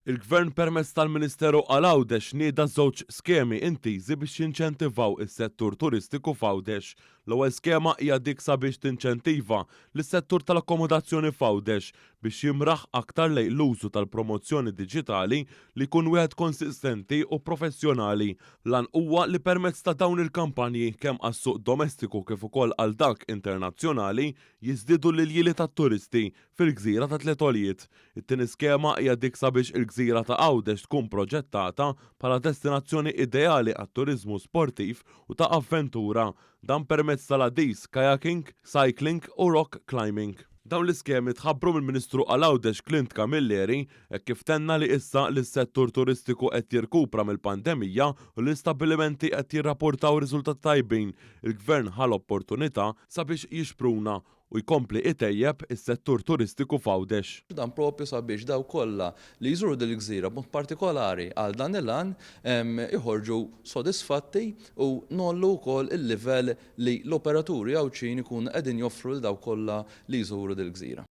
Il-Gvern permezz tal-Ministeru għal Għawdex nieda żewġ skemi intiżi biex jinċentivaw is-settur turistiku f'Għawdex. L-ewwel skema hija dik sabiex tinċentiva lis-settur tal-akkomodazzjoni f'Għawdex biex jimraħ aktar lejn l-użu tal-promozzjoni diġitali li jkun wieħed konsistenti u professjonali. L-għan huwa li permezz ta' dawn il-kampanji kemm għas-suq domestiku kif ukoll għal dak internazzjonali jiżdiedu l-iljieli tat-turisti fil-gżira ta' Tliet Għoljiet. It-tieni skema hija dik sabiex il-gżira ta' Għawdex tkun proġettata bħala destinazzjoni ideali għat-turiżmu sportiv u ta' avventura, dan permezz tal-għadis, kayaking, cycling u rock climbing. Dawn l-iskemi tħabbru mill-Ministru għal Għawdex Clint Camilleri hekk kif tenna li issa li s-settur turistiku qed jirkupra mill-pandemija u l-istabbilimenti qed jirrapportaw riżultati tajbin, il-Gvern ħa l-opportunità sabiex jixpruna u jkompli itejjeb is-settur turistiku f'Għawdex. Dan propju sabiex dawk kollha li jżuru din il-gżira b'mod partikolari għal dan il-għan joħorġu sodisfatti u ngħollu wkoll il-livell li l-operaturi Għawdxin ikunu qegħdin joffru lil dawk kollha li jżuru din il-gżira.